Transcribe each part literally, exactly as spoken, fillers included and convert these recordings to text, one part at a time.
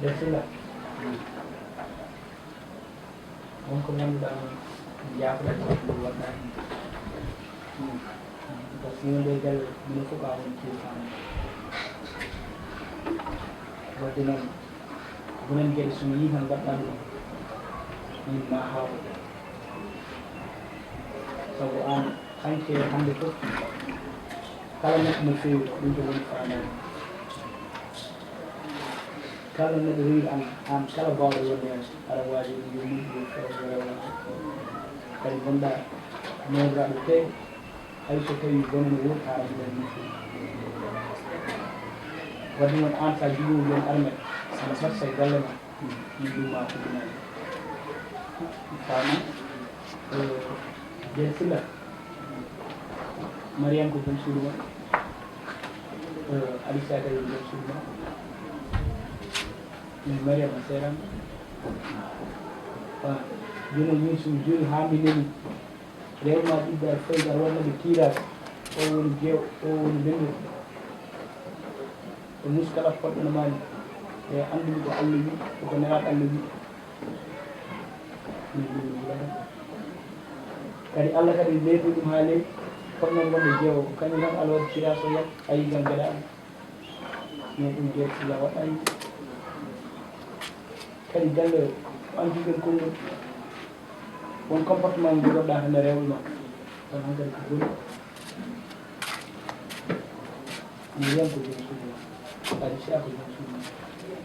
Bismillah. Won ko ngannduɗaa noon, jaafoɗaa ko ɗum waɗɗaa heen. Par ce que yimɓe galle minen fof ɓaawo on keewi faamde. Wadde noon, wonen geɗe so mi yii tan mbaɗɗaa ɗum, min ma haaw. Sabu aan, hanke hannde fof, kala neɗɗo no feewi, ko ɗum ko woni faandaare. Kala neɗɗo rewi aan, aan kala baawɗo wonde heen, aɗa waawi ɗum yo moƴƴu, yo feew, yo rew. Kadi ngonɗaa newniraaɗo feew, hay so tawii bone no woodi, aɗa moƴƴa ɗum feew. Wadde noon aan, so a jogii ɗum arme, aɗa foti so e galle ma, min ɗum ma ko ɗum ari. Faama, eh, Jeen Silla, Mariam ko jom suudu ma, eh, Alicia kadi ko jom suudu ma. Min Mariama seeran. Ah, jooni min sum jooni haa mi nani. Rewma ɗiɗɗa foy ngar wonno ɓe kiiraaka. O woni jeew, o woni lennir. E mus kala fodde no maani. E anndude ko Allah wi, ko nelaaɗo Allah wi. Min ɗum mi wulata. Kadi Allah kadi leeɓi ɗum haa leeɓi. Fotnoo wonde jeewo, ko kañum tan Allah waɗi kiiraaka o yiyat, a yii kam geɗa am. Min ɗum jeeɗi silla waɗɗa yimɓe. Kadi galle o, ko an jogiɗen konngol. Won comportement mo jogoɗa hannde rewɓe ma. Kono hankadi ko boni. Mi wiyan ko jom suudu ma. Kadi si a ko jom suudu ma.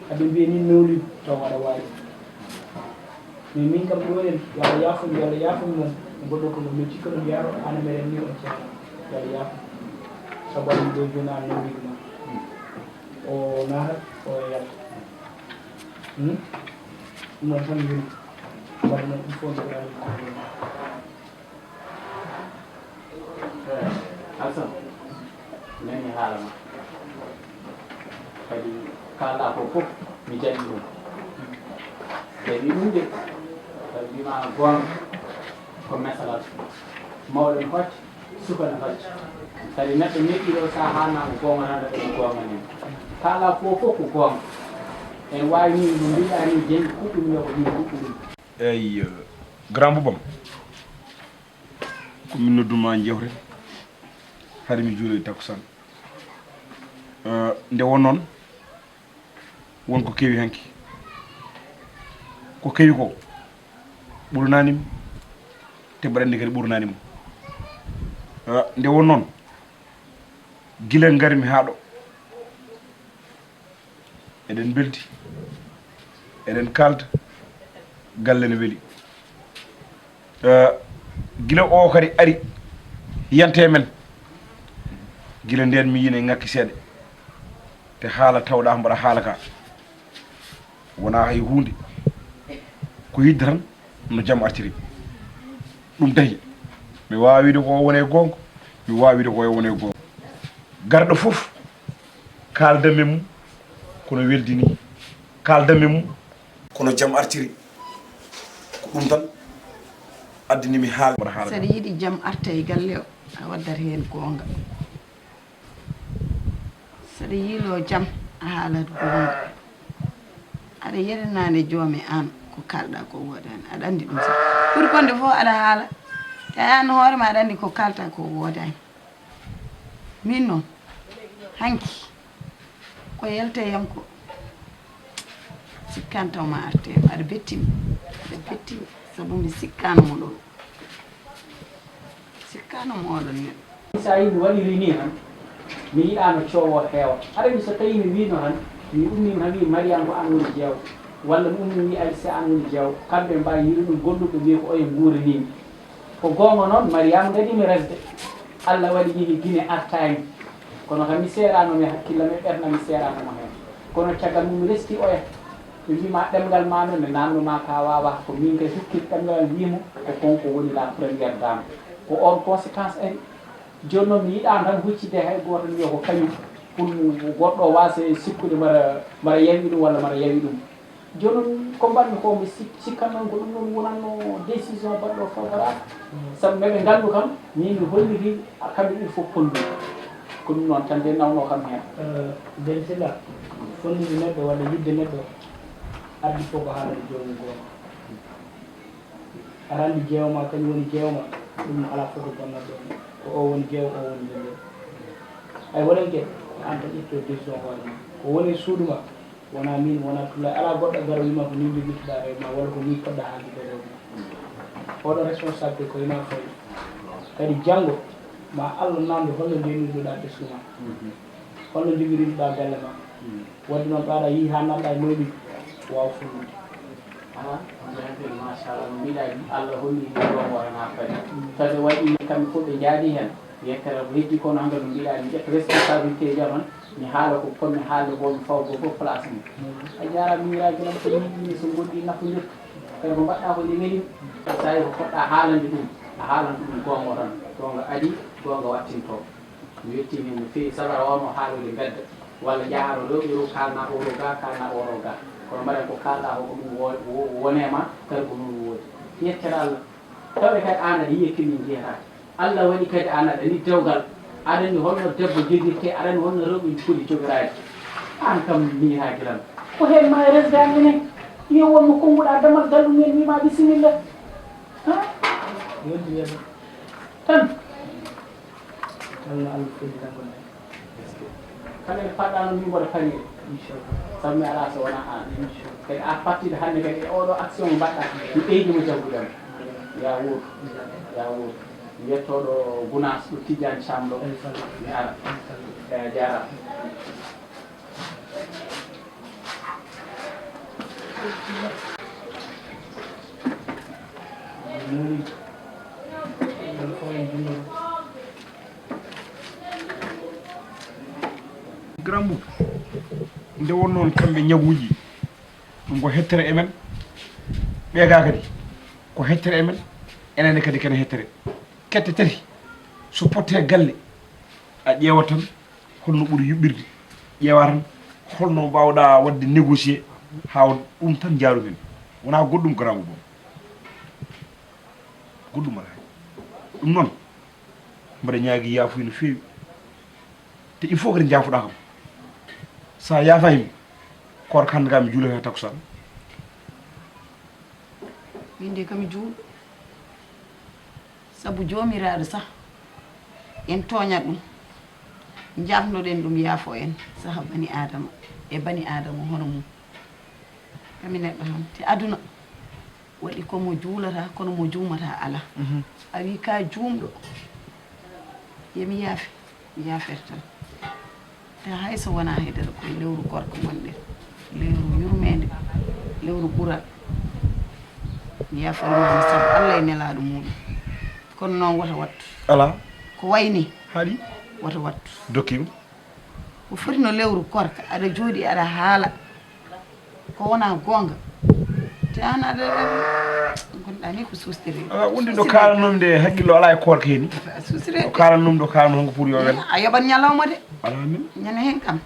Aɓe mbiya min nowli taw aɗa waawi. Mais min kam ɗo en, yo Allah yaafum, yo Allah yaafum noon. Goɗɗo ko mo min cikka ɗum yaaro, ana meɗen ni on ceerno. Yo Allah yaafum. Sabu aɗa ɗo jooni a nowliɗo ma. O naata, o yalta. Hmm? Ɗum noon tan yoni. Wadde noon il faut nde ko Eh, Alsan, nani haala ma. Kadi kaalɗa ko fof, mi jaɓi ɗum. Jaɓi ɗum de. Kadi mbima goonga ko mesalal. Mawɗo ne hocca, suka ne hocca. Kadi neɗɗo neɗɗiɗo sa haana ko goonga tan, ɗum goonga nen. Kaalɗa ko fof ko goonga. En waawi ni no mbiɗa ni jeni kuɗɗum yo ko ɗum kuɗɗum. Eyyi, grand boubam. Ko min nodduma jewte, hari mi juulo e takkusaan. Eh, nde won noon, won ko kewi hanki. Ko kewi ko, ɓurnanimi, te mbaɗa anndi kadi ɓurnanimo. Eh, nde won noon, gila ngarmi haa ɗo, eɗen mbeldi, eɗen kaalda, galle ne weli. Eh, gila o kadi ari yante men, gila ndeen mi yii ne ŋakki seeɗa. Te haala tawɗa mbaɗa haala ka, wona hay huunde. Ko yidde tan no jam artiri. Ɗum tahi mi waawa wiide ko o woni e goonga, mi waawa wiide ko o woni e goonga. Garɗo fof kaalda men mum kono weldini, kaalda men mum kono jam artiri. Ko ɗum tan addini mi haal. Mbaɗa haala. Saɗa yiɗi jam arta e galle o, a waddat heen goonga. Saɗa yiilo jam, a haalat goonga. Aɗa yeɗanaade joome aan ko kaalɗa ko woodaani. Aɗa anndi ɗum sax. Ɓuri bonde fof aɗa haala. Te aan hoore ma aɗa anndi ko kaalta ko woodaani. Min noon, hanki, ko yalta yam ko, sikkaani taw ma arte, aɗa bettimi, aɗa bettimi, sabu mi sikkaano mo ɗo. Sik-, Ano mo oɗon neɗɗo. Sa yimɓe waɗiri ni tan, mi yiɗano coowo heewa. Aɗa andi so tawi mi wino tan, mi ummima tan wi Mariama ko an woni jeewo. Walla mi ummi wi Aïssa an woni jeewo. Kamɓe mbawi yiɗu ɗum goɗɗum ɓe mbiya ko oye nguuri ni. Ko goonga noon, Mariama gadii mi resde. Allah waɗi yehi Gine artaani. Kono kam mi seeraano mi hakkillam e ɓernam mi seeraano mo heen. Kono caggal mum mi resti oya. Ɓe mbii ma ɗemngal ma noon nde naamno ma ka waawa ko min kay hukkit ɗemngal am wii mo ko kanko woni la première dame. Ko oon conséquence ari. Jooni noon mi yiɗaano tan huccitde hay gooto mi wiya ko kañum pour goɗɗo waasa sikkude mbaɗa mbaɗa yawi ɗum walla mbaɗa yawi ɗum. Jooni noon ko mbaɗmi ko mi sik- sikkan noon ko ɗum noon wonatno décision baɗɗo favorable. Sabu meɓe nganndu kam min mi holliri kamɓe ɗiɗo fof pollude. Ko ɗum noon tan de nawno kam heen. Bensila, fondude neɗɗo walla yidde neɗɗo ardi fof ko haalande joomum goonga. Aɗa anndi jeewma kañum woni jeewma, ɗum alaa fof ko bonnata ɗoon. Ko o woni jeewo, o woni lelle. Ay wonanke ko an tan ƴetto décision hoore ma. Ko woni suudu ma, wona min, wona Tullaay, alaa goɗɗo garo wima ko ni mbirmittoɗa rewma walla ko ni poɗɗa haaldude rewma. Oɗo responsabilité ko ina fawi. Kadi janngo ma Allah namde holno ndenirɗoɗa ɓesngu ma. Holno jogirinoɗa galle ma. Wadde noon ɓaɗa yii ha nanɗa e mawɗi wawa fonnude. Ala on jahantel machallah no mbiɗa ni Allah holli ni ɗo wona kadi. Kadi waɗi kamɓe fof ɓe jaadi hen. Yettere ko heddi kono hannde no mbiɗa ni ƴetta responsabilité ji am tan mi haala ko ponmi haalde ko mi fawa ko fof place mum. A jarama miñiraji lam ko yiɗini so goɗɗi nafodirta. Kadi ko mbaɗɗa ko ene welimi. Sa yi ko poɗɗa haalande ɗum a haalan ɗum gonga tan gonga adi gonga wattinto. Mi wettinii no feewi sabu aɗa waawno haalude mbedda walla njahaano rewɓe rew kaalna oo rew ga kaalna oo rew ga kono mbaɗen ko kaalɗaa ko ko ɗum wone ma kadi ko noon woodi. Yettere Allah tawde kadi aan aɗa yiya kadi min njiyataake Allah waɗi kadi aan aɗa ni dewgal aɗa ni holno debbo jogirte aɗa ni holno rewɓe poti jogiraade. Aan kam miñitaa gilan ko heen ma e resde an minen yo wonno konnguɗaa damal gallu men wiima bisimilla. Tan. Tan no Allah fewndi tan ko nayi. Kala ene paɗɗa noon min mboɗo farire. Inchallah. Sabu mi alaa so wonaa aan. Inchallah. Kadi à partir de hannde kadi e oɗo action mo mbaɗɗa mi ɓeydi mo jaggude am. Ya wootu. Ya wootu. Mi yettoɗo Gunaas ɗo Tijjani Caam ɗo. Inchallah. Mi ara. Inchallah. Eyi a jaaraama. Grand-boubou nde won noon kamɓe ñaguuji ɗum ko hettere e men ɓeega kadi ko hettere e men enene kadi kene hettere kette tati so potte galle a ƴeewat tan holno ɓuri yuɓɓirde ƴeewa tan holno mbawɗa wadde négocier ha ɗum tan jaarumin wona goɗɗum grand-boubou goɗɗum ala ɗum noon mbaɗa ñaagi yaafuy no feewi te il faut kadi jaafuɗa kam sa yaafaymi koor kande ga mi juulata takkusaan min de kami juul sabu joomiraaɗo sah en tooñat ɗum njaafnoɗen ɗum yaafo en saha bani aadama e bani aadama hono mum kami neɗɗo tan te aduna waɗi ko mo juulata kono mo juumata ala a wi ka juumɗo yemi yaafe mi yaafere tan te hay so wona haydara koye lewru gorko gonɗen lewru yurmede lewru ɓural mi yaaforimaama sabu allah e nelaɗo muɗum kono noon wota wattu ala ko wayni haaɗi wota wattu dokkima ko foti no lewru korka aɗa jooɗi aɗa haala ko wona goonga te an aɗa gonɗa ni ko sustiri ala wondi ɗo kalannomi nde hakkillo ala e korka heni sustiri ɗo kalannomi ɗo kalanno hanko pour yo wel a yoɓat ñalawma de ala min ñande hen kam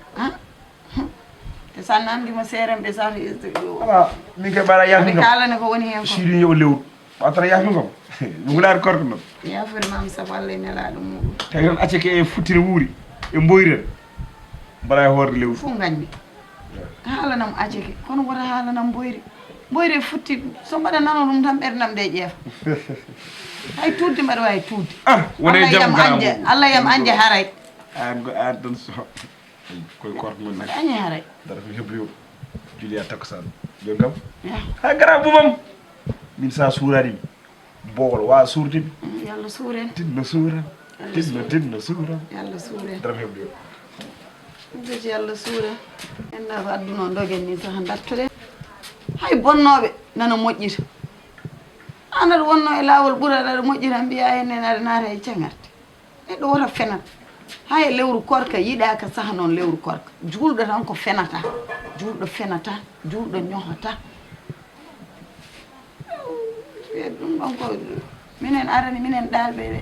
te sa nandima seeremɓe sa ala min kay mbaɗa yahmi kam kalane ko woni hen ko sidi yoɓa lewru Watara yaafi kam mi wulaari korko noon. Yaafori maam sabu Allah e nelaaɗo muɗum. Tawi tan acceke e futtiri wuuri e mboyri en mbaɗa e hoorde lewru. Fof ngañmi haalanam acceke kono wota haalanam mboyri mboyri e futti so mbaɗa nano ɗum tan ɓerdam nde ƴeefa hay tuudde mbaɗa waawi tuudde ah wona e jam garamo Allah yam anje haray an ko an tan so koye korko men mbaɗa añi haray dara mi hebloyo juliya takkusaan yo gam ha gara bumam min sa suuraɗimi Boowal waawa suurde mi. Mm, yo Allah suur en. Tinno suur en. Tinno, tinno suur en. Yo Allah suur en. Dara heɓde. Ɗum tigi yo Allah suur en. En na ko adduno dogen ni saha ndattoɗen. Hay bonnooɓe nana moƴƴita. An aɗa wonno e laawol ɓural aɗa moƴƴita mbiya en en aɗa naata e caŋarte. Neɗɗo woto fenat. Hay e lewru korka yiɗaaka saha noon lewru korka. Juulɗo tan ko fenata. Juulɗo fenata. Juulɗo ñohata. Ɗum ɗon ko minen arani minen ɗaalɓe de.